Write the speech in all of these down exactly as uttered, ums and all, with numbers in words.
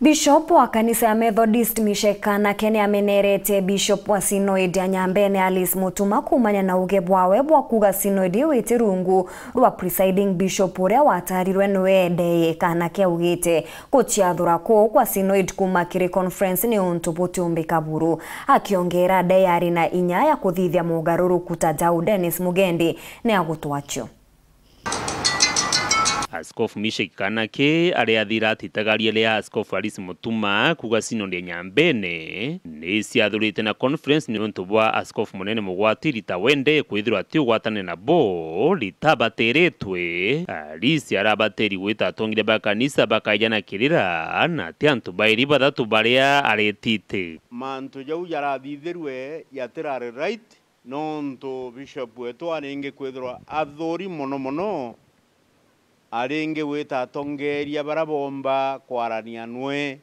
Bishop wa kanisa ya Methodist Mishekanake ni amenerete Bishop wa Synod ya Nyambene Alice Mutuma kuumania na uge bwawe bwa kuuga Synod iwite rungu rwa presiding bishop uria watarirwe niwe Ndeye Kanake augite guciathura kuu kwa Synod kuuma kiri conference ni untu butiumbika buru. Akiongera, Ndeye ari na inya ya kuthithia mugaruruku ta jau. Dennis Mugendi ni agutwacio. Askofu Mishek Kanake, aria athira atitagaria ria Askofu Alice Mutuma kuuga Synod ya Nyambene ni ciathurite na conference ni untu bwa Askofu Munene Mugwati Rita Wende kwithirwa ati ugwatane nabo ritabateretwe. Alice arabateri gwita atongeria ba kanisa bakaijana kirira na ati antu bairi bathatu baria aretite. Mantu jau jarathithirwe jatirari right, nontu bishop wetu aringi kwithirwa athuri mono mono, aringi gwita atongeria baria boomba kwarania nwe,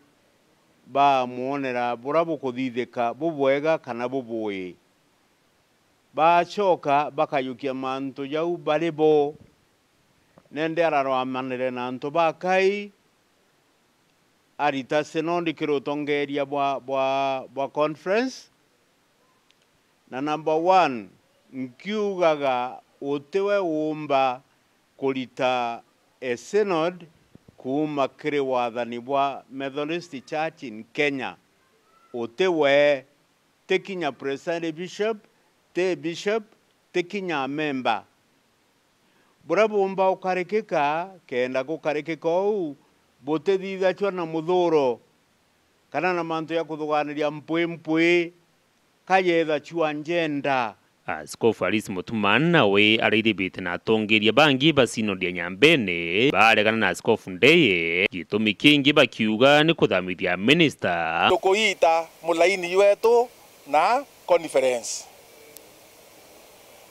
bamwonera buria bukuthithika bubwega kana bubui. Bacoka bakajukia mantu jau bari bo. Nende ararwamanire na antu bakai, arita Synod kiri utongeria bwa, bwa, bwa conference. Na number one, nkiugaga utiwe uumba kurita a Synod kuuma kiri wathani bwa Methodist Church in Kenya. Utiwe, ti kinya presiding bishop, ti bishop, ti kinya member. Buria buumba ukarikika, kenda gukarikika uu, butithithacua na muthuro, kana na mantu ja kuthuganiria mpwi mpwi, ka yethacua njenda. Askofu Alice Mutuma nawe arairibite na atongeria bangi ba Synod ya Nyambene baregana na Askofu Ndeye, gitumi kingi bakiuga ni kuthamithia minista. Tukuita mulaini jwetu na conference.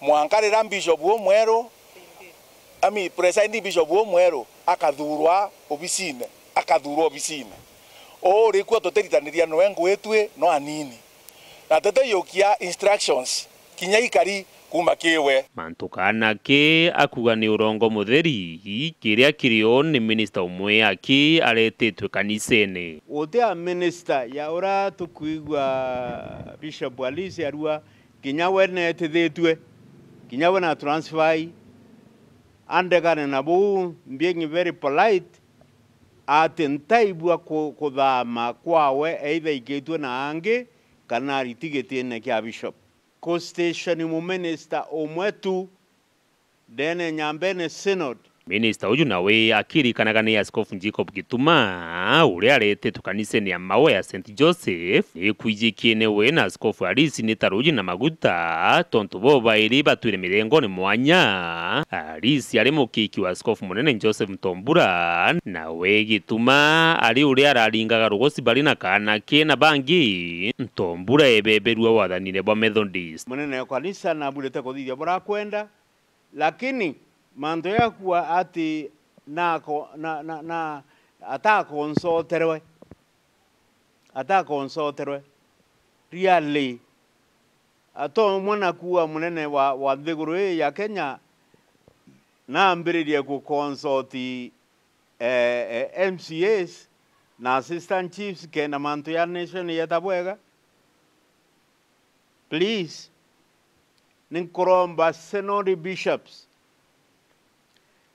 Mwanka riria bishop umweru, I mean, presiding bishop umweru akathurwa obisine, akathurwa obisine. Uu rikua tutiritaniria nwe ngugi twi no anini. Na tuteyukia instructions kinya ikari kuuma kiwe. Mantu Kanake akuga ni urongo mutheri, kiria kirio ni minista umwe aki aretitwe kanisene. Guti a minista ya uria tukwigua Bishop Alice arua, kinya we netithitue, kinya we na transfer. Andegane na buu, being very polite, ati ntaibua ku-, kuthama kwawe either aikitue na angi kana ariti gitine kia bishop. Ku station muminista umwe tu ndene Nyambene Synod. Minista uju nawe akirikanaga ni Askofu Jacob Gituma, uria aretitwe kanisene ya Maua ya Saint Joseph, ni kwijikiene we na Askofu Alice ni ta ruuji na maguta, tontu bo bairi batwire mirengone mwanya. Alice ari mukiki wa Askofu Munene Joseph Ntombura, nawe Gituma ari uria araringaga rugosi bari na Kanake na bangi. Ntombura ebeberua wathanine bwa Methodist. Munene wa kanisa naburite kuthithia burakwenda, lakini mantu yakua ati nako-, na, na, na, atakonsoterwe, atakonsoterwe. Really, atomwe nakua munene wa, wa nthiguru ii ya Kenya, nambiririe gukonsoti, eh, eh, M C As na assistant chiefs kenda mantu ya nation yeta bwega. Please, ninkuromba Synod Bishops,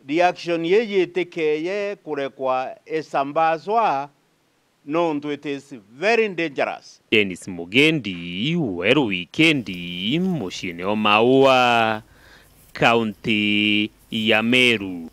reaction yiji itikeye kurekwa isambazwa, nontu it is very dangerous. Dennis Mugendi, Weru Wikendi, muciine o Maua, kaunti ya Meru.